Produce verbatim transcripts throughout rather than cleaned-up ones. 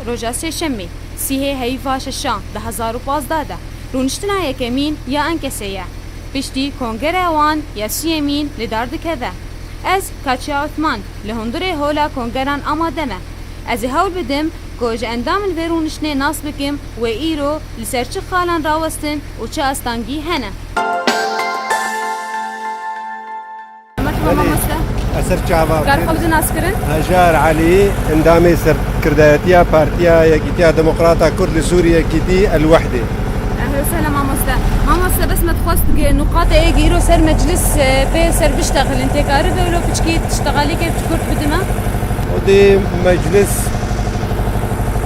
Roja Sêşemê, sîhê heyva şeşan du hezar û pazdeh de, rûniştina yekemîn ya Enkesê ye. Piştî kongreya wan ya siyemîn li dar dikeve. Ez, Katya Osman, li hundirê hola kongeran amade me. Ez ê hewl bidim ku ji endamên vê rûniştinê nas bikim wê îro li ser çi xalan rawestin û çi astengî hene. Merhaba mamoste. Ez ser çava. Kar xwe bidin naskirin? Hejar Elî, endamê serkirdayetiya Partiya Yekîtiya Demokrata Kurd li Sûriyê, Yekîtî El Wehdê. Ehlen we sehlen mamoste. Mamoste, bes me dixwest ge nuqatê ê ge îro ser meclis, e, bê ser biştexilin, tê karibe wilo piçkî tiştexalîkê kurt bidime? Odê meclis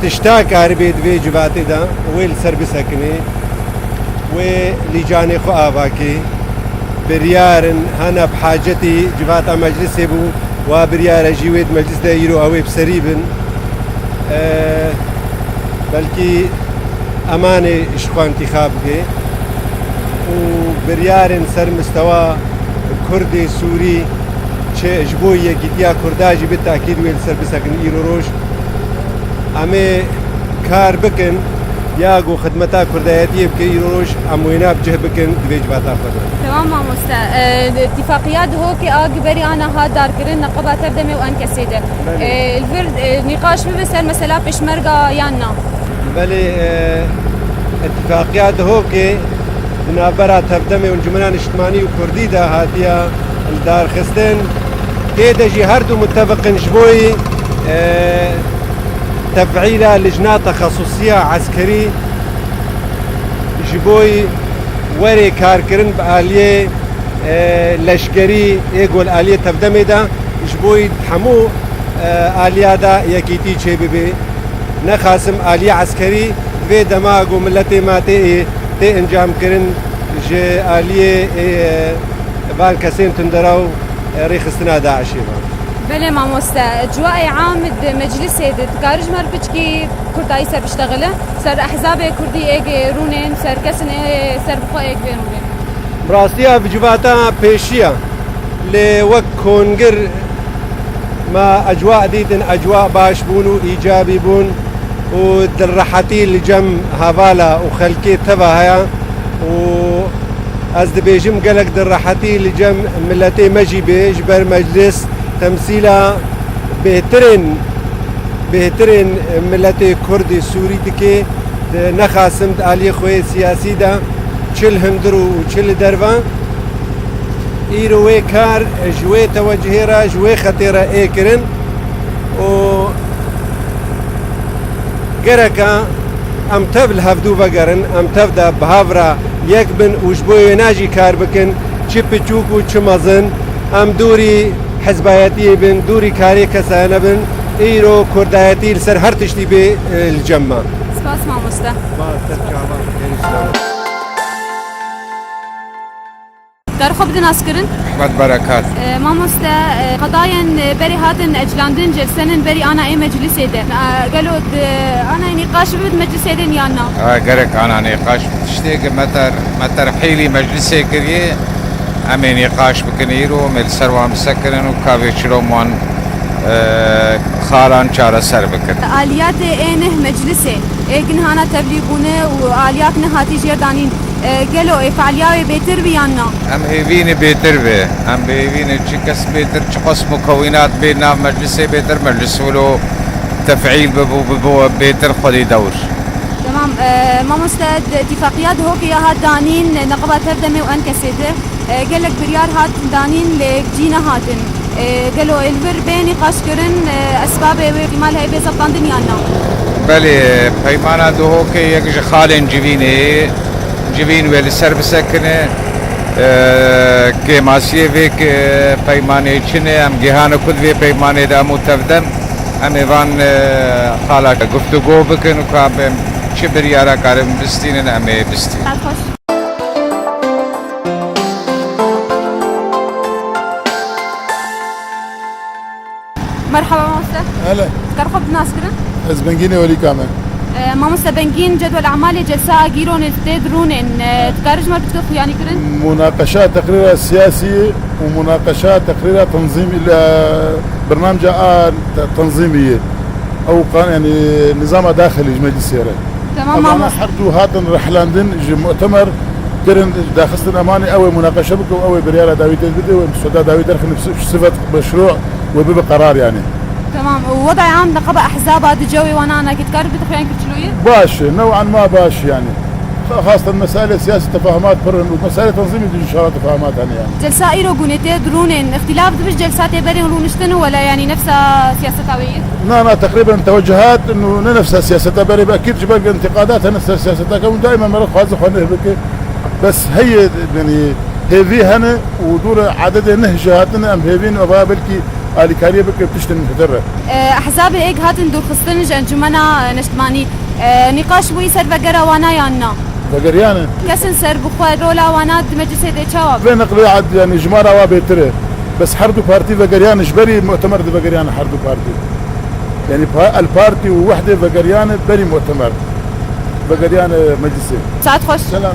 tişta karibê di vê civatê de wê li ser bisekinê, wê lîcanê xwe ava kê. Biryar in hene bi hacetî civata meclisê bû, wa biryar e jî wê di meclis de îro ew ê bi serî bin. E, belkî emanê ji xwe întîxab bike û biryarên ser mistewa Kurdê Sûrî çi ji bo yekîtiya Kurda jî bi tekîd wê li ser bisekin îro roj. Em ê kar bikin, ya ku xidmeta Kurdayetiyê bike îro roj, em wêna bi cih bikin di vê civata xwe de. Temam mamoste. E, tifaqiya Duhokê a gi berî ana hat darkirin neqeba Tevdemê û Enkesê de. Belê. E, li vir, e, nîqaş bibe ser mesela pêşmerga yan na? Belê, e, îtifaqiya Duhokê di navbera Tevdemê û Encûmena Niştimanî û Kurdî de hatiye lidarxistin. Tê de jî her du mutefiqin ji bo yî, e, tefîla lijna texesusiya eskerî ji bo yî werê karkirin bi aliyê, e, leşkerî ê ku li aliyê Tevdemê de ji bo yî hemû, e, aliya de yekîtî çêbibe. Nexasim aliyê eskerî vê dema ku miletê me tê, tê encamkirin ji aliyê, e, van kesên tundera û, e, rêxistina DAIŞê ve. Belê mamoste, ciwayê am di meclisê de dikarî ji me re piçkî Kurdayî ser biştexile, ser ehzabê Kurdî ê ge rûnên, ser kesên ê ser bi xwe ê ge vê rûnên. Bi rastî ev civata pêşî ye. Lê wek kongir me ecwa dîtin, ecwa baş bûn û îcabî bûn û dilrehetî li cem hevala û xelkê teva heye û ez dibêjim gelek dilrehetî li cem miletê me jî bê, ji ber meclis temsîla bêhtirên, bêhtirên miletê Kurdê Sûrî dike. Di, nexasim di aliyê xwe yê siyasî de, çi li hundir û çi li derve, îro wê kar ji wê tewecihê re, ji wê xetê re ê kirin û gereka em tev li hevdû vegerin, em tev de bi hev re yek bin û ji bo wêna jî kar bikin, çi piçûk û çi mezin, em dûrî hizbayetiyê bin, dûrî karê kesayene bin, îro kurdayetî li ser her tiştî bê, e, li cem me. Spas mamoste. Spas, ser çava. Kar xwe bidin naskirin? Hikmet Berekat. E, mamoste, e, qedayên, e, berê hatin eclandin, cevsenin berî ana ê meclisê de. E, gelo di, ana nîqaş bibit meclisê din yan na? E, gerek ana nîqaş bibit. Tiştê ki me ter, me terhîlî meclisê kiriye, em ê nîqaş bikin îro, em ê li ser wan bisekirin û ka vê çilo wan, e, xalan çareser bikin. Aliyatê ê neh meclisê, ê ki nihana tevlî bûne û aliyak nehatî jêr danîn. E, gelo ê fealiya wê bêtir bi yan na? Em hêvî ne bêtir be. Em bi hêvî ne çi kes bêtir, çi qas mukewînat bê nav meclisê bêtir, meclis wilo tefîl bibo, bibo bêtir xwedî dewr. Tamam, e, mamoste, di îtifaqiya Duhokê ya hat danîn, neqeba Tevdemê û Enkesê de, e, gelek biryar hat danîn lê cî nehatin. E, gelo ê li vir bê nîqaşkirin, e, esbabê wê îhtimal heye bê zebtandin yan na? Belê, peymana Duhokê yek ji xalên civînê ye. Civîn wê li ser bisekine. E, kêmasiyê vê, e, peymanê çi ne, em gihane ku di vê peymanê de em û Tevdem, em ê van, e, xala guftûgo bikin û ka em çi biryara karin bistînin, em ê bistînin. Saet xweş. Merhaba mamoste. Hele. Kar xwe bi nas kirin? Ez Bengînê Welîka me. E, mamoste Bengîn, cedwel emalê celsa agîronê tê dirûnên. E, dikarî ji me re bitkî xuyanî kirin? Munaqeşa teqrîra siyasî û munaqeşa teqrîra tanzîmî li bernamca a te-, tanzîmî ye. Ew qan-, yanî nizama daxilî ji meclisê re. Tamam, Evana mamoste. Her du hatin rihlandin ji mu'temer kirin, daxistin emanê ew ê munaqeşe bike û ew ê biryara dawî tê bide û em soda dawî derxin bi si-, sivet meşru û bibe qerar yanî. Tamam, û wedayê am neqaba ehzaba di cewê wana anakî dikar bide xuyan kirçiloyê? Baş e, new'an ma baş e yanî. Xasten mesailê siyasî tefahumat pir in û mesailê tenzîmî de înşallah tefahumat hene yanî. Celsa îro gûnê tê di rûnên îxtîlaf dibe ji celsa tê berên rûniştin wela yanî nefsa siyaseta wê ye? Na, na, teqrîben tewecihat û ne nefsa siyaseta berê be, ekîd ji ber întiqadat hene ser siyaseta ke û daîma mere dixwaze xwe neh bike. Bes heye, yanî hêvî hene û dûre adedê neh jî hatine, em hêvîn eva belkî alîkariyê bike tiştên hêtir re. E, ehzabê êk hatin dûrxistin ji Encûmena Neştimanî. E, nîqaş bûyî ser vegera wana yan na? Vegeriyane. Kesin ser bi xwe rola wana di meclisê de çawa bû? Vê neqlê ad-, yanî jimara wa bêtir e. Bes her du partî vegeriyane, ji berî mu'temer de vegeriyane her du partî. Yanî pa-, El Partî û Wehdê vegeriyane berî mu'temer. Vegeriyane meclisê. Saet xweş. Selam.